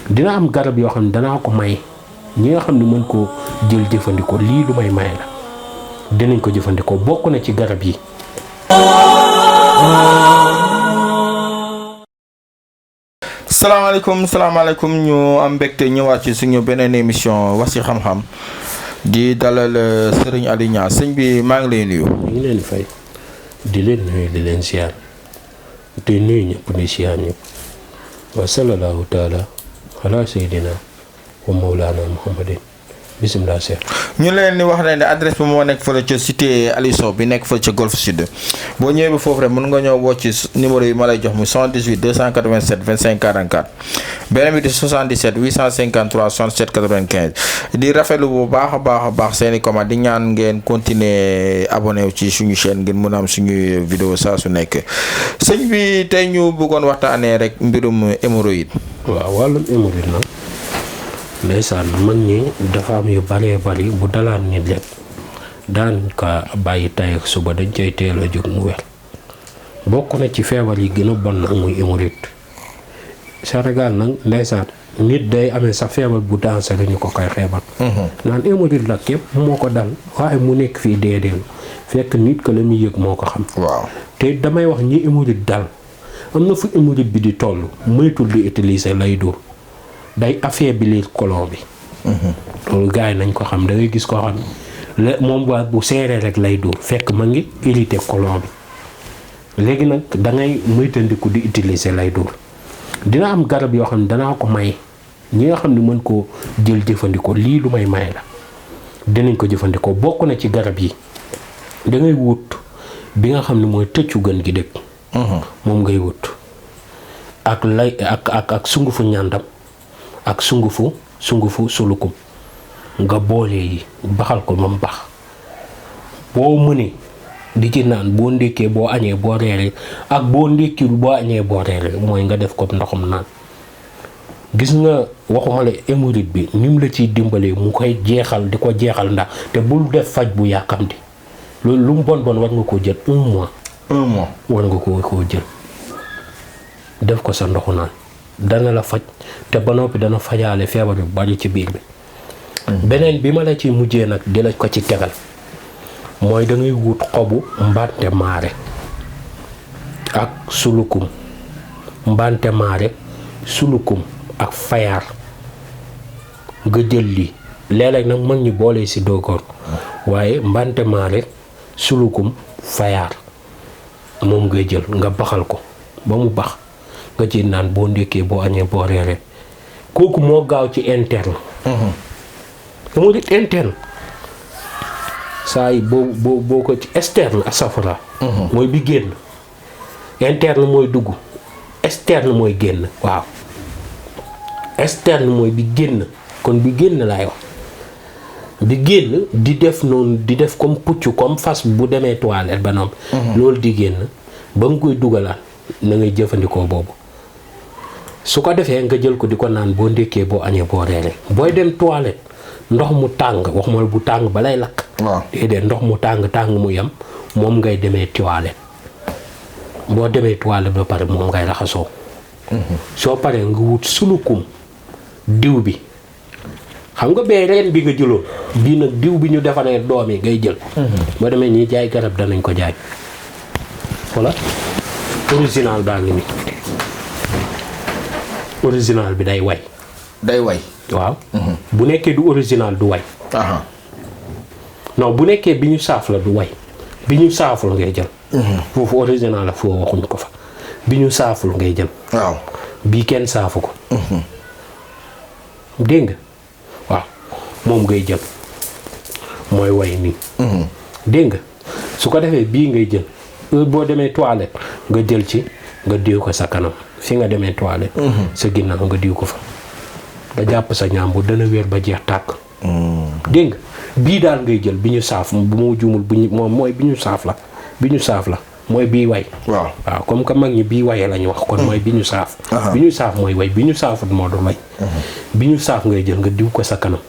dina am garab yoo xam ne danaa ko may ñi nga xam ne mën koo jël jëfandikoo lii lu may la dinañ ko jëfandikoo bokk na ci garab yi. salaamaaleykum ñu am mbégte ñëwaat ci suñu beneen émission wax ci xam-xam di dalal Serigne Aliou Niass sëñ bi maa ngi lay nuyu. ñu ngi leen di fay di leen nuyu di leen siyaar di nuyu ñëpp di siyaar ñëpp wa sallallahu taala ala sayyidina wa mawlana muhammadin bisimilah Cheikh. ñu leen di wax ne adresse bi moo nekk fële ca cité Aliou Sow bi nekk fële ca Golf Sud boo ñëwee ba foofu rek mën nga ñëw woo ci numéro yi ma lay jox mu 78 287 25 44 beneen bi di 77 853 67 95 di rafetlu bu baax a baax seen i commande di ñaan ngeen continuer abonné wu ci suñu chaîne ngeen mën a am suñu vidéo saa su nekk sëñ bi tey ñu bëggoon waxtaanee rek mbirum hémorroïde. waaw wàllum hémorroïde nag. ndeysaan mag ñi dafa am yu bëree bëri bu dalaan nit lépp daan ka bàyyi tay ak suba dañ cay teel a jóg mu wér bokk na ci feebar yi gën a bon nag muy hémorroïde Sénégal nag ndeysaan nit day amee sax feebar bu dansé la ñu ko koy xeebal naan hémorroïde la képp moo ko dal waaye mu nekk fii deedeelu fekk nit ko la muy yëg moo ko xam. waaw te damay wax ñi hémorroïde dal am na fu hémorroïde bi di toll moytul di utiliser lay dur day affaiblir colon bi. loolu gars yi nañ ko xam da ngay gis koo xam ne moom waa bu seeree rek lay dóor fekk ma ngi irrité colon bi léegi nag da ngay moytandiku di utiliser lay dóor dina am garab yoo xam ne danaa ko may ñi nga xam ne mën koo jël jëfandikoo lii lu may la dinañ ko jëfandikoo bokk na ci garab yi da ngay wut bi nga xam ne mooy tëccu gën gi dëkk. moom ngay wut ak lay ak sungufu ñàndam. ak sungufu sulukum nga boole yi baxal ko ba mu bax boo mënee di ci naan boo ndékkee boo añee boo reeree ak boo ndékkiwul boo añee boo reeree mooy nga def ko ndoxum naan gis nga waxuma la hémorroïde bi ni mu la ciy dimbalee mu koy jeexal di ko jeexal ndax te bul def faj bu yàkkamti loolu lu mu bon war nga koo jël 1 mois. 1 mois war nga koo jël def ko sa ndoxu naan. dana la faj te ba noppi dana fajaale feebar yu bari ci biir bi. beneen bi ma la ci mujjee nag di la ko ci tegal mooy da ngay wut xobu mbante maare ak sulukum mbante maare sulukum ak fayaar nga jël lii léeg-léeg nag mën ñu boole si doogoor waaye mbante maare sulukum fayaar moom ngay jël nga baxal ko ba mu bax nga ci naan boo ndékkee boo añee boo reeree kooku moo gaaw ci interne. hémorroïde interne saa yi boo ko ci externe asafara. mooy bi génn interne mooy dugg externe mooy génn waaw externe mooy bi génn kon bi génn laay wax bi génn di def noonu di def comme pucc comme fas bu demee toilette ba noonu. loolu di génn ba nga koy dugalaat na ngay jëfandikoo boobu. su ko defee nga jël ko di ko naan boo ndékkee boo añee boo reeree booy dem toilette ndox mu tàng waxuma bu tàng ba lay lakk. waaw déedéet ndox mu tàng mu yem moom ngay demee toilette boo demee toilette ba pare moom ngay raxasoo. soo paree nga wut sulukum diw bi xam nga bee reen bi nga jëloon bii nag diw bi ñu defaree doom yi ngay jël. boo demee ñi jaay garab danañ ko jaay voilà original baa ngi nii. original bi day way. day way. waaw. bu nekkee du original du way. non bu nekkee bi ñu saaf la du way bi ñu saaful ngay jël. foofu original la foo waxuñ ko fa bi ñu saaful ngay jël. waaw bii kenn saafu ko. dégg nga waaw moom ngay jël mooy way nii. dégg nga su ko defee bii ngay jël heure boo demee toilette nga jël ci nga diw ko sa kanam. fi nga demee toilette. sa ginnaaw nga diw ko fa nga jàpp sa ñaambur dana wér ba jeex tàkk. dégg nga bii daal ngay jël bi ñu saaf bu ma juumul moom mooy bi ñu saaf la mooy bii way. waaw comme que mag ñi bii waye lañu wax kon mooy bi ñu saaf. bi ñu saaf mooy way bi ñu saafut moo dul way. bi ñu saaf ngay jël nga diw ko sa kanam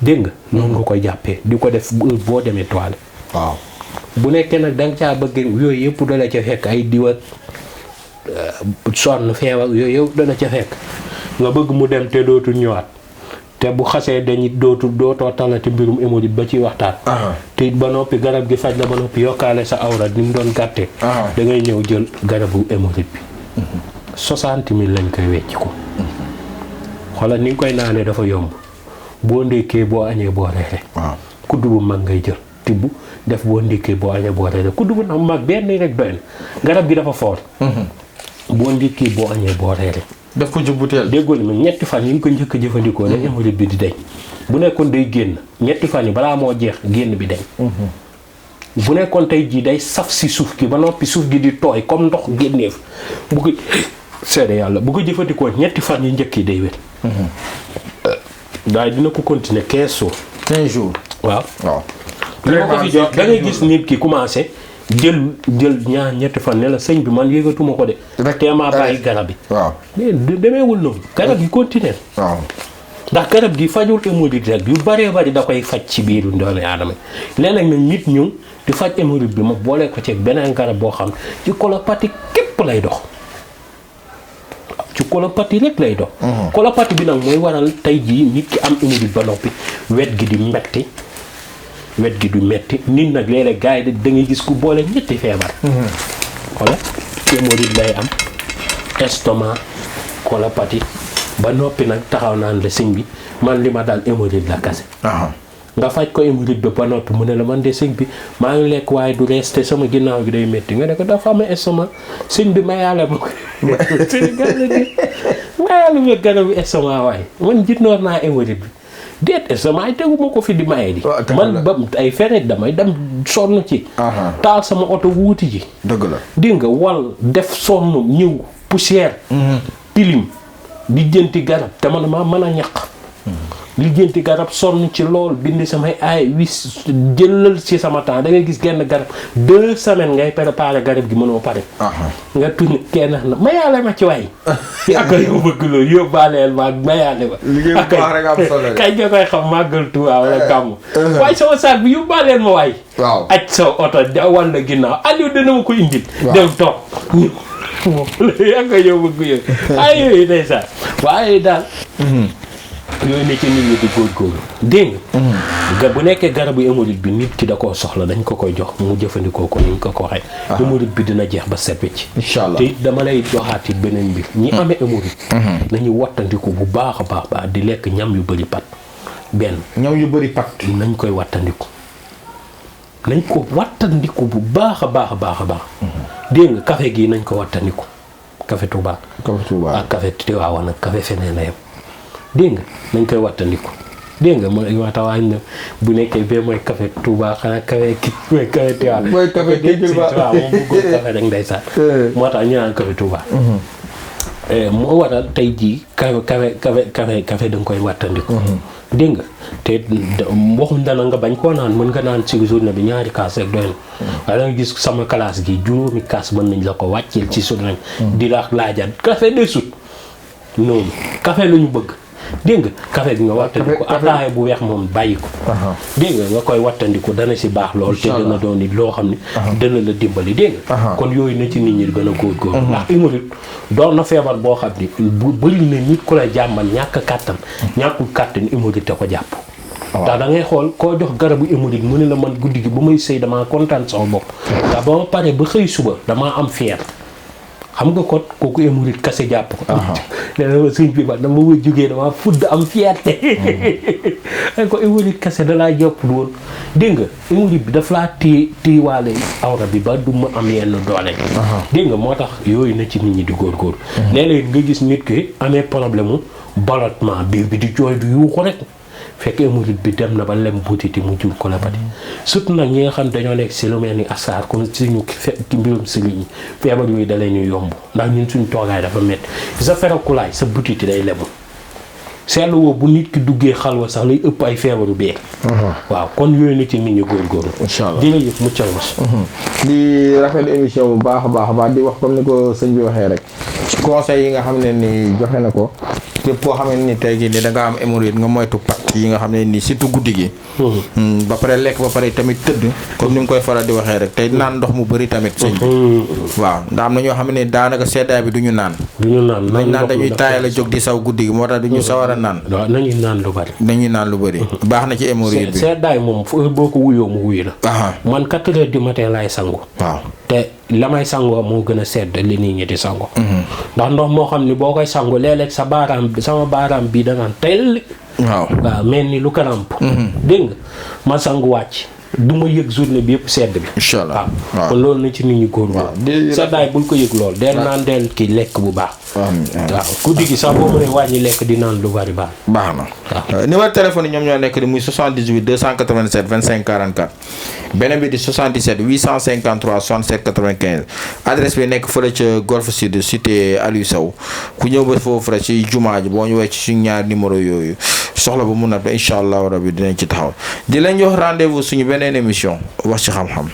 dégg nga. noonu nga koy jàppee di ko def boo demee toilette. waaw bu nekkee nag da nga caa bëgg yooyu yëpp dala ca fekk ay diw ak sonn feebar yooyu yëpp dana ca fekk nga bëgg mu dem te dootul ñëwaat te bu xasee dañuy dootoo talati mbirum hémorroïde ba ciy waxtaan. te it ba noppi garab gi faj la ba noppi yokkaale sa awra ni mu doon gàttee. da ngay ñëw jël garabu hémorroïde bi. 60 000 lañ koy wecc ko. xoolal ni nga koy naanee dafa yomb boo ndékkee boo añee boo reeree. kudd bu mag ngay jël tibb def boo ndékkee boo añee boo reeree kudd bu mag benn rek doy na garab gi dafa foor. boo ndékkee boo añee boo reeree. def ko ci butéel. déggoo li ma ñetti fan yi nga ko njëkk a jëfandikoo la hémorroïde bi di deñ bu nekkoon day génn ñetti fan yi balaa moo jeex génn bi deñ. bu nekkoon tey jii day saf si suuf gi ba noppi suuf gi di tooy comme ndox génneef bu ko seede yàlla bu ko jëfandikoo ñetti fan yi njëkk yi day wér. daay dina ko continuer 15 jours. 15 jours. waaw. li ma ko fi jox da ngay gis nit ki commencé jël ñetti fan ne la sëñ bi man yëgatuma ko de. te maa bàyyi garab yi. waaw demeewul noonu. garab yi continuer. waaw ndax garab gi fajul hémorroïde rek yu bëree bëri da koy faj ci biiru doomu aadama léeg-léeg nag nit ñëw di faj hémorroïde bi ma boole ko ci beneen garab boo xam ci colopathie képp lay dox. ci colopathie rek lay dox. colopathie bi nag mooy waral tey jii nit ki am hémorroïde ba noppi wet gi du metti nit nag léeg-léeg gars yi da ngay gis ku boole ñetti feebar. xoolal hémorroïde lay am estomac colopathie ba noppi nag taxaw naan la sëñ bi man li ma daal hémorroïde la kase. nga faj ko hémorroïde bi ba noppi mu ne la man de sëñ bi maa ngi lekk waaye du rees te sama ginnaaw gi day métti nga ne ko dafa am estomac sëñ bi ma yàlla ma ma garabu estomac waaye man jitnoor naa hémorroïde bi déet estomac ay teguma ko fi di maye di man ba ay feret damay dem sonn ci taal sama oto wuuti ji dëgg la dégg nga wal def sonn ñëw poussière pilim lijjanti garab te man maa mën a ñaq lijjanti garab sonn ci lool bind samay ay wis jëlal ci sama temps da ngay gis genn garab 2 semaines ngay préparé garab gi mënoo pare nga tudd kenn na mayaale ma ci waay ak yow bëgg loolu yóbbaaleel ma mayaale ma liggéey bu baax rek am solo kay nga koy xam màggal Tuubaa wala gàmm waaye sama saak bi yóbbaaleel ma waay waaw aj sa oto wal na ginnaaw Aliou dana ma ko indil dem toog ak yow bëgg yooyu ay yooyu day sax waaye daal yooyu ne ci nit ñi di góorgóorlu dégg nga bu nekkee garabu hémorroïde bi nit ki da koo soxla dañ ko koy jox mu jëfandikoo ko ni ñu ko waxee hémorroïde bi dina jeex ba set ci incha allah te dama lay joxaat it beneen mbir ñi amee hémorroïde nañu wattandiku bu baax a baax di lekk ñam yu bëri pat benn ñam yu bëri pat nañ koy wattandiku nañ ko wattandiku bu baax a baax dégg nga café gii nañ ko wattandiku café Touba ak café Tivaouane ak café feneen la yem dégg nga nañ koy wattandiku dégg nga mooy waxtaan na bu nekkee bee mooy café Touba xanaa café ki mooy café Tivaouane mooy café Touba moom bëggul café rek ndeysaan moo tax ñu naan café Touba moo waral tey jii café da nga koy wattandiku dégg nga te waxuñ dana nga bañ koo naan mën nga naan ci journée bi ñaari kaas rek doy na waaye da nga gis sama classe gi juróomi kaas mën nañ la ko wàcceel ci journée di la laajaat café desut noonu café la ñu bëgg dégg nga café gi nga wattandiku ataaya bu weex moom bàyyi ko dégg nga koy wattandiku dana si baax lool te dana doon nit loo xam ne dana la dimbali dégg nga kon yooyu na ci nit ñi gën a góorgóor ndax hémorroïde doon na feebar boo xam ne bu bëri na nit ku la jàmmal ñàkk kàttan ñàkkul kàttan hémorroïde te ko jàpp ndax da ngay xool koo jox garabu hémorroïde mu ne la man guddi gi bu may sëy damaa kontaan sama bopp ndax ba ma pare ba xëy suba damaa am fier xam nga ko kooku hémorroïde kase jàpp ko nee na ma sëñ bi ba dama ma jógee dama fudd am fierté ko hémorroïde kase dalaa jàpp woon dégg nga hémorroïde bi daf laa téyewaale awra bi ba du ma am yenn doole dégg nga moo tax yooyu na ci nit ñi di góorgóorlu léeg-léeg nga gis nit ki amee problème mu ballottement biir bi di jooy du yuuxu rek fekk hémorroïde bi dem na ba lem buutiti mu jur colopathie surtout nag ñi nga xam dañoo nekk si lu mel ni asaar kon suñu mbirum sëriñ yi feebar yooyu da leen ñu yomb ndax ñun suñu toogaay dafa métti sa ferakulaay sa buutiti day lemu seetlu woo bu nit ki duggee xalwa sax lay ëpp ay feebaru bee waaw kon yooyu nit ñi góorgóorlu incha allah jërëjëf muccal mos di rafetlu émission bu baax a baax di wax comme ni ko sëñ bi waxee rek ci conseil yi nga xam ne ni joxe na ko lépp boo xam ne ni tey jii nii da nga am hémorroïde nga moytu pat yi nga xam ne nii surtout guddi gi. ba pare lekk ba pare tamit tëdd comme ni nga koy faral di waxee rek tey naan ndox mu bëri tamit sëñ bi. waaw ndax am na ñoo xam ne daanaka seddaay bi du ñu naan. nañ naan dañuy taayal a jóg di saw guddi gi moo tax du ñu sawar a naan. waaw nañuy naan lu bari. nañuy naan lu bëri. baax na ci hémorroïde bi seddaay moom fu boo ko wuyoo mu wuyu la. man 4 heures du matin laay sangu. waaw te la may sangoo moo gën a sedd li nit ñi di sango. ndax ndox moo xam ni boo koy sangu léeg-léeg sama baaraam bii da naan teel. waaw mel ni lu karamp. dégg nga ma sangu wàcc. du ma yëg journée bi yëpp sedd bi. incha allah waaw kon loolu na ci nit ñi góorgóorlu. seddaay bul ko yëg lool. del naan del ki lekk bu baax. waaw guddi gi sax boo mënee wàññi lekk di naan lu bari baax. baax na waaw numéro téléphone yi ñoom ñoo nekk di muy 78 287 25 44 beneen bi di 77 853 67 95 adresse bi nekk fële ca Golf Sud cité Aliou Sow ku ñëw ba foofu rek ci jumaa ji boo ñëwee ci suñu ñaari numéro yooyu soxla bu mun a incha allahu rabi dinañ ci taxaw di leen jox rendez-vous suñu beneen émission wax ci xam-xam.